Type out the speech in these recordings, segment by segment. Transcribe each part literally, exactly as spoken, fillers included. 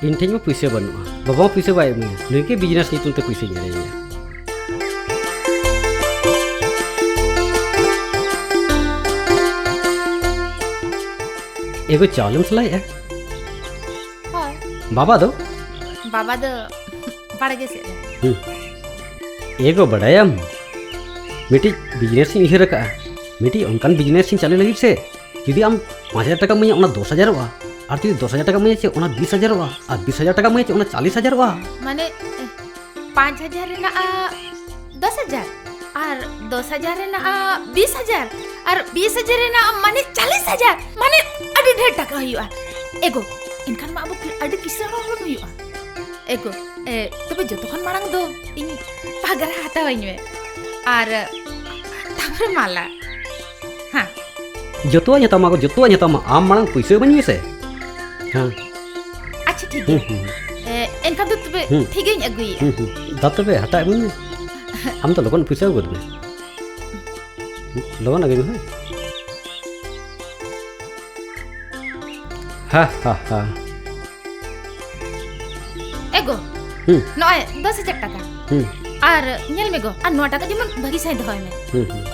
ᱤᱧ ᱴᱷᱮᱱ ᱢᱟ ᱯᱩᱭᱥᱟᱹ ᱵᱟᱹᱱᱩᱜᱼᱟ, ᱵᱟᱵᱟ ᱢᱟ ᱯᱩᱭᱥᱟᱹ ᱵᱟᱭ ᱮᱢᱟᱹᱧᱟ, ᱱᱩᱭ ᱜᱮ ᱵᱤᱡᱽᱱᱮᱥ ᱧᱩᱛᱩᱢ ᱛᱮ ᱯᱩᱭᱥᱟᱹᱧ ᱮᱲᱮᱭᱮᱭᱟ᱾ ᱮᱜᱳ, ᱪᱟᱣᱞᱮᱢ ᱥᱟᱞᱟᱭᱮᱜᱼᱟ? ᱦᱳᱭ᱾ ᱵᱟᱵᱟ ᱫᱚ? ᱵᱟᱵᱟ ᱫᱚ ᱵᱟᱲᱜᱮ ᱥᱮᱫ ᱨᱮ᱾ ᱦᱩᱸ᱾ ᱮᱜᱳ, ᱵᱟᱰᱟᱭᱟᱢ, ᱢᱤᱫᱴᱤᱡ ᱵᱤᱡᱽᱱᱮᱥ ᱤᱧ ᱩᱭᱦᱟᱹᱨ ᱟᱠᱟᱫᱼᱟ᱾ ᱢᱤᱫᱴᱤᱡ ᱚᱱᱠᱟᱱ ᱵᱤᱡᱽᱱᱮᱥ ᱤᱧ ᱪᱟᱹᱞᱩ ᱞᱟᱹᱜᱤᱫ ᱥᱮ, ᱡᱩᱫᱤ ᱟᱢ ᱯᱟᱸᱪ ᱦᱟᱡᱟᱨ ᱴᱟᱠᱟᱢ ᱤᱢᱟᱹᱧᱟ, ᱚᱱᱟ ᱫᱚᱥ ᱦᱟᱡᱟᱨᱚᱜᱼᱟ, ᱟᱨ ᱡᱩᱫᱤ ᱫᱚᱥ ᱦᱟᱡᱟᱨ ᱴᱟᱠᱟᱢ ᱤᱢᱟᱹᱧᱟ ᱥᱮ, ᱚᱱᱟ ᱵᱤᱥ ᱦᱟᱡᱟᱨᱚᱜᱼᱟ, ᱟᱨ ᱵᱤᱥ ᱦᱟᱡᱟᱨ ᱴᱟᱠᱟᱢ ᱤᱢᱟᱹᱧᱟ ᱥᱮ, ᱚᱱᱟ ᱪᱟᱞᱤᱥ ᱦᱟᱡᱟᱨᱚᱜᱼᱟ᱾ ᱢᱟᱱᱮ, ᱮ, ᱯᱟᱸᱪ ᱦᱟᱡᱟᱨ ᱨᱮᱱᱟᱜ, ᱟ, ᱫᱚᱥ ᱦᱟᱡᱟᱨ, ᱟᱨ ᱫᱚᱥ ᱦᱟᱡᱟᱨ ᱨᱮᱱᱟᱜ, ᱟ, ᱵᱤᱥ ᱦᱟᱡᱟᱨ, ᱟᱨ ᱵᱤᱥ ᱦᱟᱡᱟᱨ ᱨᱮᱱᱟᱜ, ᱢᱟᱱᱮ, ᱪᱟᱞᱤᱥ ᱦᱟᱡᱟᱨ, ᱢᱟᱱᱮ, ᱟᱹᱰᱤ ᱰᱷᱮᱨ ᱴᱟᱠᱟ ᱦᱩᱭᱩᱜᱼᱟ᱾ ᱮᱜᱳ, ᱮᱱᱠᱷᱟᱱ ᱢᱟ ᱟᱵᱚ ᱟᱹᱰᱤ ᱠᱤᱥᱟᱹᱬ ᱦᱚᱲ ᱵᱚᱱ ᱦᱩᱭᱩᱜᱼᱟ᱾ ᱮᱜᱳ, ᱮ, ᱛᱚᱵᱮ ᱡᱚᱛᱚ ᱠᱷᱚᱱ ᱢᱟᱲᱟᱝ ᱫᱚ ᱤᱧ ᱯᱟᱜᱽᱨᱟ ᱦᱟᱛᱟᱣᱟᱹᱧ ᱢᱮ᱾ ᱟᱨ ᱛᱟᱯᱚᱨᱮ ᱢᱟᱞᱟ᱾ ᱦᱮᱸ᱾ ᱡᱚᱛᱚᱣᱟᱜ ᱤᱧ ᱦᱟᱛᱟᱣᱟᱢᱟ ᱜᱳ, ᱡᱚᱛᱚᱣᱟᱜ ᱤᱧ ᱦᱟᱛᱟᱣᱟᱢᱟ᱾ ᱟᱢ ᱢᱟᱲᱟᱝ ᱯᱩᱭᱥᱟᱹ ᱤᱢᱟᱹᱧ ᱢᱮᱥᱮ᱾ ᱦᱮᱸ᱾ ᱟᱪᱪᱷᱟ, ᱴᱷᱤᱠ ᱜᱮᱭᱟ᱾ ᱦᱩᱸ, ᱦᱩᱸ, ᱦᱩᱸ᱾ ᱮ, ᱮᱱᱠᱷᱟᱱ ᱫᱚ ᱛᱚᱵᱮ ᱦᱩᱸ᱾ ᱴᱷᱤᱠ ᱜᱮᱧ ᱟᱹᱜᱩᱭᱮᱫᱼᱟ᱾ ᱦᱩᱸ, ᱦᱩᱸ᱾ ᱫᱟ ᱛᱚᱵᱮ ᱦᱟᱴᱟᱜ ᱤᱢᱟᱹᱧ ᱢᱮ᱾ ᱟᱢ ᱫᱚ ᱞᱚᱜᱚᱱ ᱯᱩᱭᱥᱟᱹ ᱟᱹᱜᱩ ᱜᱚᱫ ᱢᱮ᱾ ᱞᱚᱜᱚᱱ ᱟᱹᱜᱩᱭ ᱢᱮ, ᱦᱳᱭ᱾ ᱦᱟ, ᱦᱟ, ᱦᱟ᱾ ᱮᱜᱳ, ᱦᱩᱸ᱾ ᱱᱚᱜᱼᱚᱭ ᱫᱚᱥ ᱦᱟᱡᱟᱨ ᱴᱟᱠᱟ᱾ ᱦᱩᱸ᱾ ᱟᱨ ᱧᱮᱞ ᱢᱮ ᱜᱳ, ᱟᱨ ᱱᱚᱣᱟ ᱴᱟᱠᱟ ᱡᱮᱢᱚᱱ ᱵᱷᱟᱹᱜᱤ ᱥᱟᱺᱦᱤᱡ ᱫᱚᱦᱚᱭ ᱢᱮ᱾ ᱦᱩᱸ, ᱦᱩᱸ᱾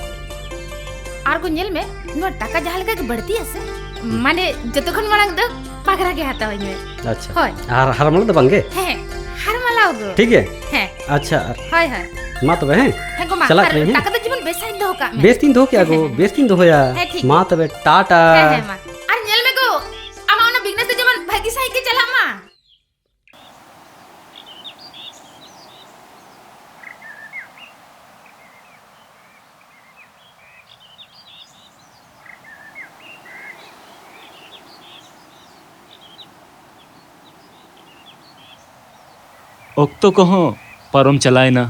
ᱟᱨ ᱜᱳ, ᱧᱮᱞ ᱢᱮ, ᱱᱚᱣᱟ ᱴᱟᱠᱟ ᱡᱟᱦᱟᱸ ᱞᱮᱠᱟ ᱜᱮ ᱵᱟᱹᱲᱛᱤᱜᱼᱟ ᱥᱮ, ᱦᱩᱸ᱾ ᱢᱟᱱᱮ, ᱡᱚᱛᱚ ᱠᱷᱚᱱ ᱢᱟᱲᱟᱝ ᱫᱚ ᱯᱟᱜᱽᱨᱟ ᱜᱮ ᱦᱟᱛᱟᱣᱟᱹᱧ ᱢᱮ᱾ ᱟᱪᱪᱷᱟ᱾ ᱦᱳᱭ᱾ ᱟᱨ ᱦᱟᱨ ᱢᱟᱞᱟ ᱫᱚ ᱵᱟᱝ ᱜᱮ? ᱦᱮᱸ, ᱦᱮᱸ, ᱦᱟᱨ ᱢᱟᱞᱟᱣ ᱜᱳ᱾ ᱴᱷᱤᱠ ᱜᱮ? ᱦᱮᱸ᱾ ᱟᱪᱪᱷᱟ, ᱟᱨ ᱦᱳᱭ, ᱦᱳᱭ᱾ ᱢᱟ ᱛᱚᱵᱮ, ᱦᱮᱸ? ᱦᱮᱸ ᱜᱳ, ᱢᱟ᱾ ᱪᱟᱞᱟᱜ ᱟᱨ ᱠᱟᱹᱱᱟᱹᱧ, ᱦᱮᱸ? ᱴᱟᱠᱟ ᱫᱚ ᱡᱮᱢᱚᱱ ᱵᱮᱥ ᱥᱟᱺᱦᱤᱡ ᱫᱚᱦᱚ ᱠᱟᱜ ᱢᱮ᱾ ᱵᱮᱥ ᱛᱤᱧ ᱫᱚᱦᱚ ᱠᱮᱜᱼᱟ ᱜᱳ, ᱦᱮᱸ, ᱦᱮᱸ᱾ ᱵᱮᱥ ᱛᱤᱧ ᱫᱚᱦᱚᱭᱟ᱾ ᱦᱮᱸ, ᱴᱷᱤᱠ ᱢᱟ ᱜᱮᱭᱟ᱾ ᱛᱚᱵᱮ, ᱴᱟᱴᱟ᱾ ᱦᱮᱸ, ᱦᱮᱸ, ᱢᱟ᱾ ᱟᱨ ᱧᱮᱞ ᱢᱮ ᱜᱳ, ᱟᱢᱟᱜ ᱚᱱᱟ ᱵᱤᱡᱽᱱᱮᱥ ᱫᱚ ᱡᱮᱢᱚᱱ ᱵᱷᱟᱹᱜᱤ ᱥᱟᱺᱦᱤᱡ ᱜᱮ ᱪᱟᱞᱟᱜ ᱢᱟ᱾ ᱚᱠᱛᱚ ᱠᱚᱦᱚᱸ ᱯᱟᱨᱚᱢ ᱪᱟᱞᱟᱣᱮᱱᱟ᱾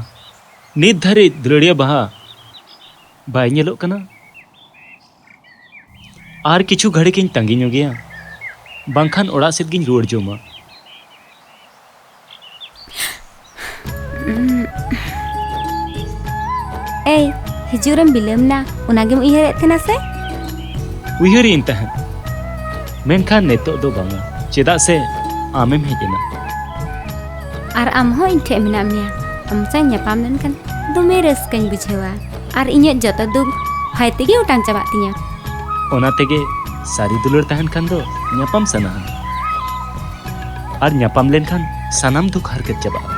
ᱱᱤᱛ ᱫᱷᱟᱹᱨᱤᱡ ᱫᱟᱹᱣᱲᱟᱹ ᱵᱟᱦᱟ ᱵᱟᱭ ᱧᱮᱞᱚᱜ ᱠᱟᱱᱟ᱾ ᱟᱨ ᱠᱤᱪᱷᱩ ᱜᱷᱟᱹᱲᱤᱠ ᱤᱧ ᱛᱟᱺᱜᱤ ᱧᱚᱜᱮᱭᱟ, ᱵᱟᱝᱠᱷᱟᱱ ᱚᱲᱟᱜ ᱥᱮᱫ ᱜᱤᱧ ᱨᱩᱣᱟᱹᱲ ᱡᱚᱢᱟ᱾ ᱮᱭ, ᱦᱤᱡᱩᱜ ᱨᱮᱢ ᱵᱤᱞᱚᱢ ᱱᱟ, ᱚᱱᱟᱜᱮᱢ ᱩᱭᱦᱟᱹᱨᱮᱫ ᱛᱟᱦᱮᱱᱟ ᱥᱮ? ᱩᱭᱦᱟᱹᱨᱤᱧ ᱛᱟᱦᱮᱸᱫ, ᱢᱮᱱᱠᱷᱟᱱ ᱱᱤᱛᱚᱜ ᱫᱚ ᱵᱟᱝᱟ, ᱪᱮᱫᱟᱜ ᱥᱮ ᱟᱢᱮᱢ ᱦᱮᱡ ᱮᱱᱟ᱾ ᱟᱨ ᱟᱢ ᱦᱚᱸ ᱤᱧ ᱴᱷᱮᱱ ᱢᱮᱱᱟᱜ ᱢᱮᱭᱟ᱾ ᱟᱢ ᱥᱟᱶ ᱧᱟᱯᱟᱢ ᱞᱮᱱᱠᱷᱟᱱ ᱫᱚᱢᱮ ᱨᱟᱹᱥᱠᱟᱹᱧ ᱵᱩᱡᱷᱟᱹᱣᱟ᱾ ᱟᱨ ᱤᱧᱟᱹᱜ ᱡᱚᱛᱚ ᱫᱩᱠ ᱦᱚᱭ ᱛᱮᱜᱮ ᱚᱴᱟᱝ ᱪᱟᱵᱟᱜ ᱛᱤᱧᱟᱹ᱾ ᱚᱱᱟ ᱛᱮᱜᱮ ᱥᱟᱹᱨᱤ ᱫᱩᱞᱟᱹᱲ ᱛᱟᱦᱮᱱ ᱠᱷᱟᱱ ᱫᱚ ᱧᱟᱯᱟᱢ ᱥᱟᱱᱟᱣᱟ᱾ ᱟᱨ ᱧᱟᱯᱟᱢ ᱞᱮᱱᱠᱷᱟᱱ ᱥᱟᱱᱟᱢ ᱫᱩᱠ ᱦᱟᱨᱠᱮᱛ ᱪᱟᱵᱟᱜᱼᱟ᱾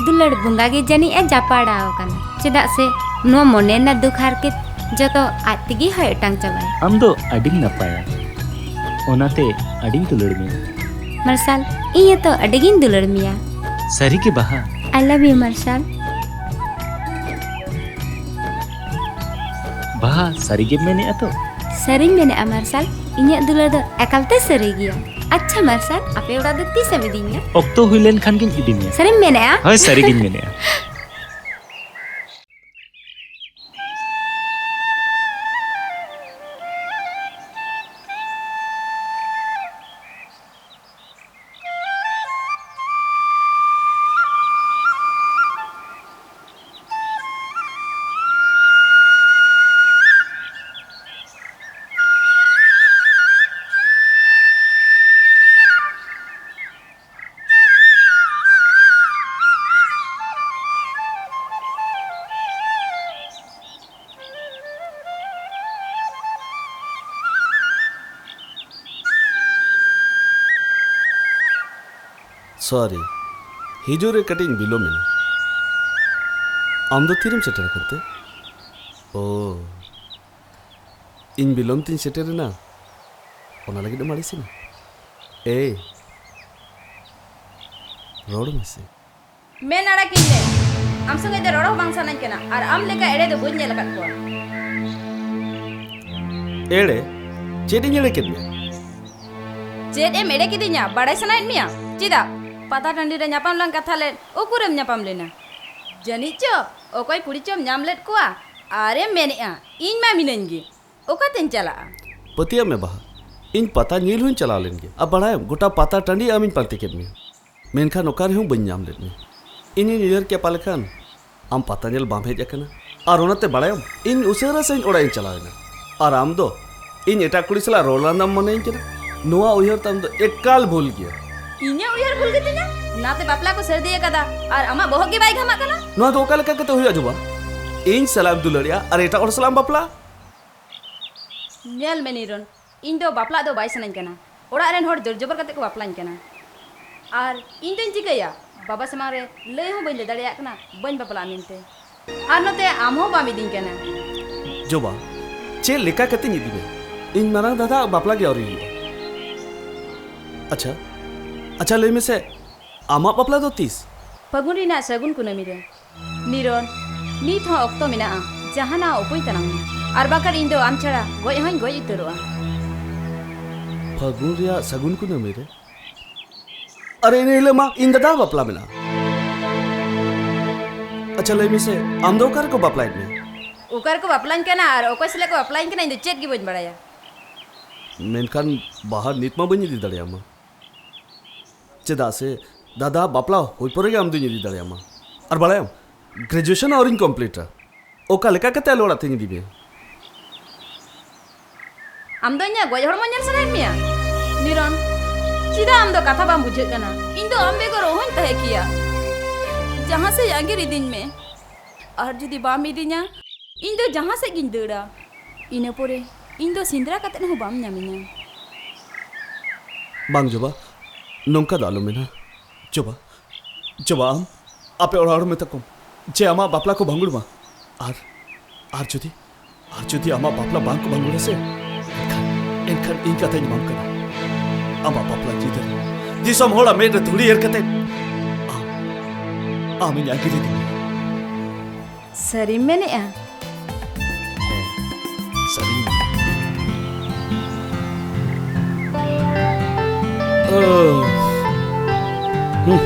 ᱫᱩᱞᱟᱹᱲ ᱵᱚᱸᱜᱟ ᱜᱮ ᱡᱟᱹᱱᱤᱡ ᱮ ᱡᱟᱯᱟᱲᱟᱣ ᱟᱠᱟᱱᱟ, ᱪᱮᱫᱟᱜ ᱥᱮ ᱱᱚᱣᱟ ᱢᱚᱱᱮ ᱨᱮᱱᱟᱜ ᱫᱩᱠ ᱦᱟᱨᱠᱮᱛ ᱡᱚᱛᱚ ᱟᱡ ᱛᱮᱜᱮ ᱦᱚᱭ ᱚᱴᱟᱝ ᱪᱟᱵᱟᱭᱟ᱾ ᱟᱢ ᱫᱚ ᱟᱹᱰᱤᱢ ᱱᱟᱯᱟᱭᱟ, ᱚᱱᱟᱛᱮ ᱟᱹᱰᱤᱧ ᱫᱩᱞᱟᱹᱲ ᱢᱮᱭᱟ᱾ ᱢᱟᱨᱥᱟᱞ, ᱤᱧ ᱦᱚᱸᱛᱚ ᱟᱹᱰᱤᱜᱤᱧ ᱫᱩᱞᱟᱹᱲ ᱢᱮᱭᱟ᱾ ᱥᱟᱹᱨᱤ ᱜᱮ ᱵᱟᱦᱟ? I love you, ᱢᱟᱨᱥᱟᱞ᱾ ᱵᱟᱦᱟ, ᱥᱟᱹᱨᱤ ᱜᱮᱢ ᱢᱮᱱᱮᱫᱼᱟ ᱛᱚ? ᱥᱟᱹᱨᱤᱧ ᱢᱮᱱᱮᱫᱼᱟ ᱢᱟᱨᱥᱟᱞ, ᱤᱧᱟᱹᱜ ᱫᱩᱞᱟᱹᱲ ᱫᱚ ᱮᱠᱟᱞᱛᱮ ᱥᱟᱹᱨᱤ ᱜᱮᱭᱟ᱾ ᱟᱪᱪᱷᱟ ᱢᱟᱨᱥᱟᱞ, ᱟᱯᱮ ᱚᱲᱟᱜ ᱫᱚ ᱛᱤᱥᱮᱢ ᱤᱫᱤᱧᱟ? ᱚᱠᱛᱚ ᱦᱩᱭ ᱞᱮᱱ ᱠᱷᱟᱱ ᱜᱤᱧ ᱤᱫᱤ ᱢᱮᱭᱟ᱾ ᱥᱟᱹᱨᱤᱢ ᱢᱮᱱᱮᱫᱼᱟ? ᱦᱳᱭ, ᱥᱟᱹᱨᱤᱜᱤᱧ ᱢᱮᱱᱮᱫᱼᱟ᱾ ᱥᱚᱨᱤ, ᱦᱤᱡᱩᱜ ᱨᱮ ᱠᱟᱹᱴᱤᱡ ᱤᱧ ᱵᱤᱞᱚᱢ ᱮᱱᱟ᱾ ᱟᱢ ᱫᱚ ᱛᱤᱨᱮᱢ ᱥᱮᱴᱮᱨ ᱟᱠᱟᱱ ᱛᱮ? ᱳ, ᱤᱧ ᱵᱤᱞᱚᱢ ᱛᱤᱧ ᱥᱮᱴᱮᱨ ᱮᱱᱟ, ᱚᱱᱟ ᱞᱟᱹᱜᱤᱫ ᱮᱢ ᱟᱹᱲᱤᱥ ᱮᱱᱟ? ᱮᱭ, ᱨᱚᱲ ᱢᱮᱥᱮ᱾ ᱢᱮᱱ ᱟᱲᱟᱜᱤᱧ ᱢᱮ, ᱟᱢ ᱥᱚᱸᱜᱮ ᱫᱚ ᱨᱚᱲ ᱦᱚᱸ ᱵᱟᱝ ᱥᱟᱱᱟᱧ ᱠᱟᱱᱟ, ᱟᱨ ᱟᱢ ᱞᱮᱠᱟ ᱮᱲᱮ ᱫᱚ ᱵᱟᱹᱧ ᱧᱮᱞ ᱟᱠᱟᱫ ᱠᱚᱣᱟ᱾ ᱮᱲᱮ? ᱪᱮᱫ ᱤᱧ ᱮᱲᱮ ᱠᱮᱫ ᱢᱮᱭᱟ? ᱪᱮᱫ ᱮᱢ ᱮᱲᱮ ᱠᱤᱫᱤᱧᱟ, ᱵᱟᱲᱟᱭ ᱥᱟᱱᱟᱭᱮᱫ ᱢᱮᱭᱟ? ᱪᱮᱫᱟᱜ? ᱯᱟᱛᱟ ᱴᱟᱺᱰᱤ ᱨᱮ ᱧᱟᱯᱟᱢ ᱞᱟᱝ ᱠᱟᱛᱷᱟ ᱞᱮᱫ, ᱩᱠᱩᱨᱮᱢ ᱧᱟᱯᱟᱢ ᱞᱮᱱᱟ? ᱡᱟᱹᱱᱤᱡ ᱪᱚ ᱚᱠᱚᱭ ᱠᱩᱲᱤ ᱪᱚᱢ ᱧᱟᱢ ᱞᱮᱫ ᱠᱚᱣᱟ ᱟᱨᱮᱢ ᱢᱮᱱᱮᱫᱼᱟ, "ᱤᱧ ᱢᱟ ᱢᱤᱱᱟᱹᱧ ᱜᱮ, ᱚᱠᱟᱛᱮᱧ ᱪᱟᱞᱟᱜᱼᱟ?" ᱯᱟᱹᱛᱭᱟᱹᱜ ᱢᱮ ᱵᱟᱦᱟ, ᱤᱧ ᱯᱟᱛᱟ ᱧᱮᱞ ᱦᱚᱸᱧ ᱪᱟᱞᱟᱣ ᱞᱮᱱ ᱜᱮᱭᱟ, ᱟᱨ ᱵᱟᱲᱟᱭᱟᱢ, ᱜᱚᱴᱟ ᱯᱟᱛᱟ ᱴᱟᱺᱰᱤ ᱟᱢᱤᱧ ᱯᱟᱱᱛᱮ ᱠᱮᱫ ᱢᱮᱭᱟ, ᱢᱮᱱᱠᱷᱟᱱ ᱚᱠᱟ ᱨᱮᱦᱚᱸ ᱵᱟᱹᱧ ᱧᱟᱢ ᱞᱮᱫ ᱢᱮᱭᱟ᱾ ᱤᱧᱤᱧ ᱩᱭᱦᱟᱹᱨ ᱠᱮᱫ ᱯᱟᱞᱮ ᱠᱷᱟᱱ ᱟᱢ ᱯᱟᱛᱟ ᱧᱮᱞ ᱵᱟᱢ ᱦᱮᱡ ᱟᱠᱟᱱᱟ, ᱟᱨ ᱚᱱᱟᱛᱮ ᱵᱟᱲᱟᱭᱟᱢ, ᱤᱧ ᱩᱥᱟᱹᱨᱟ ᱥᱟᱺᱦᱤᱡ ᱚᱲᱟᱜ ᱤᱧ ᱪᱟᱞᱟᱣ ᱮᱱᱟ, ᱟᱨ ᱟᱢ ᱫᱚ ᱤᱧ ᱮᱴᱟᱜ ᱠᱩᱲᱤ ᱥᱟᱞᱟᱜ ᱨᱚᱲ ᱞᱟᱸᱫᱟᱢ ᱢᱚᱱᱮᱭᱤᱧ ᱠᱟᱱᱟ᱾ ᱱᱚᱣᱟ ᱩᱭᱦᱟᱹᱨ ᱛᱟᱢ ᱫᱚ ᱮᱠᱟᱞ ᱵᱷᱩᱞ ᱜᱮᱭᱟ᱾ ᱤᱧᱟᱹᱜ ᱩᱭᱦᱟᱹᱨ ᱵᱷᱩᱞ ᱜᱮᱛᱤᱧᱟ? ᱱᱟᱛᱮ ᱵᱟᱯᱞᱟ ᱠᱚ ᱥᱟᱹᱨᱫᱤ ᱟᱠᱟᱫᱟ ᱟᱨ ᱟᱢᱟᱜ ᱵᱚᱦᱚᱜ ᱜᱮ ᱵᱟᱭ ᱜᱷᱟᱢᱟᱜ ᱠᱟᱱᱟ᱾ ᱱᱚᱣᱟ ᱫᱚ ᱚᱠᱟ ᱞᱮᱠᱟ ᱠᱟᱛᱮ ᱦᱩᱭᱩᱜᱼᱟ ᱡᱚᱵᱟ? ᱤᱧ ᱥᱟᱞᱟᱜ ᱮᱢ ᱫᱩᱞᱟᱹᱲᱮᱜᱼᱟ ᱟᱨ ᱮᱴᱟᱜ ᱦᱚᱲ ᱥᱟᱞᱟᱜ ᱮᱢ ᱵᱟᱯᱞᱟᱜᱼᱟ? ᱧᱮᱞ ᱢᱮ ᱱᱤᱨᱚᱱ, ᱤᱧ ᱫᱚ ᱵᱟᱯᱞᱟᱜ ᱫᱚ ᱵᱟᱭ ᱥᱟᱱᱟᱧ ᱠᱟᱱᱟ᱾ ᱚᱲᱟᱜ ᱨᱮᱱ ᱦᱚᱲ ᱡᱳᱨ ᱡᱚᱵᱚᱨ ᱠᱟᱛᱮ ᱠᱚ ᱵᱟᱯᱞᱟᱧ ᱠᱟᱱᱟ᱾ ᱟᱨ ᱤᱧ ᱫᱚᱧ ᱪᱤᱠᱟᱹᱭᱟ? ᱵᱟᱵᱟ ᱥᱟᱢᱟᱝ ᱨᱮ ᱞᱟᱹᱭ ᱦᱚᱸ ᱵᱟᱹᱧ ᱞᱟᱹᱭ ᱫᱟᱲᱮᱭᱟᱜ ᱠᱟᱱᱟ ᱵᱟᱹᱧ ᱵᱟᱯᱞᱟᱜᱼᱟ ᱢᱮᱱᱛᱮ᱾ ᱟᱨ ᱱᱚᱛᱮ ᱟᱢ ᱦᱚᱸ ᱵᱟᱢ ᱤᱫᱤᱧ ᱠᱟᱱᱟ᱾ ᱡᱚᱵᱟ, ᱪᱮᱫ ᱞᱮᱠᱟ ᱠᱟᱛᱮᱧ ᱤᱫᱤ ᱢᱮ? ᱤᱧ ᱢᱟᱨᱟᱝ ᱫᱟᱫᱟ ᱟᱜ ᱵᱟᱯᱞᱟ ᱜᱮ ᱟᱹᱣᱨᱤ ᱦᱩᱭᱩᱜᱼᱟ᱾ ᱟᱪᱪᱷᱟ, ᱟᱪᱪᱷᱟ, ᱞᱟᱹᱭ ᱢᱮᱥᱮ, ᱟᱢᱟᱜ ᱵᱟᱯᱞᱟ ᱫᱚ ᱛᱤᱥ? ᱯᱷᱟᱹᱜᱩᱱ ᱨᱮᱱᱟᱜ ᱥᱟᱹᱜᱩᱱ ᱠᱩᱱᱟᱹᱢᱤ ᱨᱮ᱾ ᱱᱤᱨᱚᱱ, ᱱᱤᱛ ᱦᱚᱸ ᱚᱠᱛᱚ ᱢᱮᱱᱟᱜᱼᱟ, ᱡᱟᱦᱟᱱᱟᱜ ᱩᱯᱟᱹᱭ ᱛᱟᱞᱟᱝ ᱢᱮ, ᱟᱨ ᱵᱟᱝᱠᱷᱟᱱ ᱤᱧ ᱫᱚ ᱟᱢ ᱪᱷᱟᱲᱟ ᱜᱚᱡ ᱦᱚᱸᱧ ᱜᱚᱡ ᱩᱛᱟᱹᱨᱚᱜᱼᱟ᱾ ᱯᱷᱟᱹᱜᱩᱱ ᱨᱮᱭᱟᱜ ᱥᱟᱹᱜᱩᱱ ᱠᱩᱱᱟᱹᱢᱤ ᱨᱮ? ᱟᱨ ᱤᱱᱟᱹ ᱦᱤᱞᱳᱜ ᱢᱟ ᱤᱧ ᱫᱟᱫᱟ ᱵᱟᱯᱞᱟ ᱢᱮᱱᱟᱜᱼᱟ᱾ ᱟᱪᱪᱷᱟ, ᱞᱟᱹᱭ ᱢᱮᱥᱮ, ᱟᱢ ᱫᱚ ᱚᱠᱟ ᱨᱮᱠᱚ ᱵᱟᱯᱞᱟᱭᱮᱫ ᱢᱮᱭᱟ? ᱚᱠᱟ ᱨᱮᱠᱚ ᱵᱟᱯᱞᱟᱧ ᱠᱟᱱᱟ ᱟᱨ ᱚᱠᱚᱭ ᱥᱟᱞᱟᱜ ᱠᱚ ᱵᱟᱯᱞᱟᱧ ᱠᱟᱱᱟ, ᱤᱧ ᱫᱚ ᱪᱮᱫ ᱜᱮ ᱵᱟᱹᱧ ᱵᱟᱲᱟᱭᱟ᱾ ᱢᱮᱱᱠᱷᱟᱱ ᱵᱟᱦᱟᱨ ᱱᱤᱛ ᱢᱟ ᱵᱟᱹᱧ ᱤᱫᱤ ᱫᱟᱲᱮᱭᱟᱢᱟ᱾ ᱪᱮᱫᱟᱜ ᱥᱮ ᱫᱟᱫᱟ ᱵᱟᱯᱞᱟ ᱦᱩᱭ ᱯᱚᱨᱮ ᱜᱮ ᱟᱢ ᱫᱩᱧ ᱤᱫᱤ ᱫᱟᱲᱮᱭᱟᱢᱟ᱾ ᱟᱨ ᱵᱟᱲᱟᱭᱟᱢ, ᱜᱨᱮᱡᱩᱭᱮᱥᱚᱱ ᱟᱹᱣᱨᱤᱧ ᱠᱚᱢᱯᱞᱤᱴᱟ᱾ ᱚᱠᱟ ᱞᱮᱠᱟ ᱠᱟᱛᱮ ᱟᱞᱮ ᱚᱲᱟᱜ ᱛᱮᱧ ᱤᱫᱤ ᱢᱮᱭᱟ? ᱟᱢ ᱫᱚ ᱤᱧᱟᱹᱜ ᱜᱚᱡ ᱦᱚᱲᱢᱚ ᱧᱮᱞ ᱥᱟᱱᱟᱭᱮᱫ ᱢᱮᱭᱟ? ᱱᱤᱨᱚᱱ, ᱪᱮᱫᱟᱜ ᱟᱢ ᱫᱚ ᱠᱟᱛᱷᱟ ᱵᱟᱢ ᱵᱩᱡᱷᱟᱹᱜ ᱠᱟᱱᱟ? ᱤᱧ ᱫᱚ ᱟᱢ ᱵᱮᱜᱚᱨ ᱚᱦᱚᱧ ᱛᱟᱦᱮᱸ ᱠᱮᱭᱟ᱾ ᱡᱟᱦᱟᱸ ᱥᱮᱫ ᱟᱸᱜᱤᱨ ᱤᱫᱤᱧ ᱢᱮ᱾ ᱟᱨ ᱡᱩᱫᱤ ᱵᱟᱢ ᱤᱫᱤᱧᱟ, ᱤᱧ ᱫᱚ ᱡᱟᱦᱟᱸ ᱥᱮᱫ ᱜᱤᱧ ᱫᱟᱹᱲᱟ᱾ ᱤᱱᱟᱹ ᱯᱚᱨᱮ ᱤᱧ ᱫᱚ ᱥᱮᱸᱫᱽᱨᱟ ᱠᱟᱛᱮ ᱦᱚᱸ ᱵᱟᱢ ᱧᱟᱢᱤᱧᱟ᱾ ᱵᱟᱝ ᱡᱚᱵᱟ, ᱱᱚᱝᱠᱟ ᱫᱚ ᱟᱞᱚᱢ ᱢᱮᱱᱟ᱾ ᱡᱚᱵᱟ, ᱡᱚᱵᱟ, ᱟᱢ ᱟᱯᱮ ᱚᱲᱟᱜ ᱦᱚᱲ ᱢᱮᱛᱟ ᱠᱚᱢ ᱡᱮ ᱟᱢᱟᱜ ᱵᱟᱯᱞᱟ ᱠᱚ ᱵᱷᱟᱸᱜᱩᱲ ᱢᱟ᱾ ᱟᱨ, ᱟᱨ ᱡᱩᱫᱤ, ᱟᱨ ᱡᱩᱫᱤ ᱟᱢᱟᱜ ᱵᱟᱯᱞᱟ ᱵᱟᱝ ᱠᱚ ᱵᱷᱟᱸᱜᱩᱲᱟ ᱥᱮ, ᱮᱱᱠᱷᱟᱱ, ᱮᱱᱠᱷᱟᱱ ᱤᱧ ᱠᱟᱛᱷᱟᱧ ᱮᱢᱟᱢ ᱠᱟᱱᱟ, ᱟᱢᱟᱜ ᱵᱟᱯᱞᱟ ᱧᱤᱫᱟᱹ ᱨᱮ ᱫᱤᱥᱚᱢ ᱦᱚᱲᱟᱜ ᱢᱮᱫ ᱨᱮ ᱫᱷᱩᱲᱤ ᱮᱨ ᱠᱟᱛᱮ ᱟᱢ, ᱟᱢᱤᱧ ᱟᱸᱜᱤᱨ ᱤᱫᱤ ᱢᱮᱭᱟ᱾ ᱥᱟᱹᱨᱤᱢ ᱢᱮᱱᱮᱜᱼᱟ? ᱦᱮᱸ, ᱥᱟᱹᱨᱤᱧ ᱢᱮᱱᱮᱜᱼᱟ᱾ ᱳ᱾ ᱦᱩᱸ᱾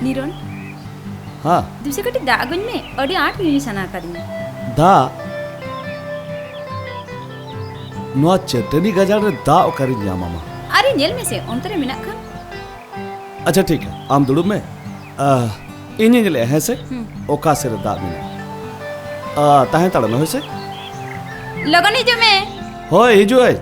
ᱱᱤᱨᱚᱱ, ᱦᱮᱸ᱾ ᱫᱩᱥᱮ ᱠᱟᱹᱴᱤᱡ ᱫᱟᱜ ᱟᱹᱜᱩᱧ ᱢᱮ, ᱟᱹᱰᱤ ᱟᱸᱴ ᱧᱩᱧᱩ ᱥᱟᱱᱟ ᱟᱠᱟᱫᱤᱧᱟ᱾ ᱫᱟᱜ? ᱱᱚᱣᱟ ᱪᱟᱹᱴᱟᱹᱱᱤ ᱜᱟᱡᱟᱲ ᱨᱮ ᱫᱟᱜ ᱚᱠᱟᱨᱤᱧ ᱧᱟᱢᱟ ᱢᱟ? ᱟᱨᱮ ᱧᱮᱞ ᱢᱮᱥᱮ, ᱚᱱᱛᱮ ᱨᱮ ᱢᱮᱱᱟᱜ ᱠᱷᱟᱱ᱾ ᱟᱪᱪᱷᱟ ᱴᱷᱤᱠ, ᱟᱢ ᱫᱩᱲᱩᱵ ᱢᱮ᱾ ᱟᱦ, ᱤᱧᱤᱧ ᱧᱮᱞᱮᱜᱼᱟ, ᱦᱮᱸ ᱥᱮ? ᱦᱩᱸ᱾ ᱚᱠᱟ ᱥᱮᱫ ᱨᱮ ᱫᱟᱜ ᱢᱮᱱᱟᱜᱼᱟ? ᱟᱦ, ᱛᱟᱦᱮᱸ ᱦᱟᱛᱟᱲ ᱢᱮ, ᱦᱳᱭ ᱥᱮ? ᱞᱚᱜᱚᱱ ᱦᱤᱡᱩᱜ ᱢᱮ᱾ ᱦᱳᱭ, ᱦᱤᱡᱩᱜ ᱟᱹᱧ᱾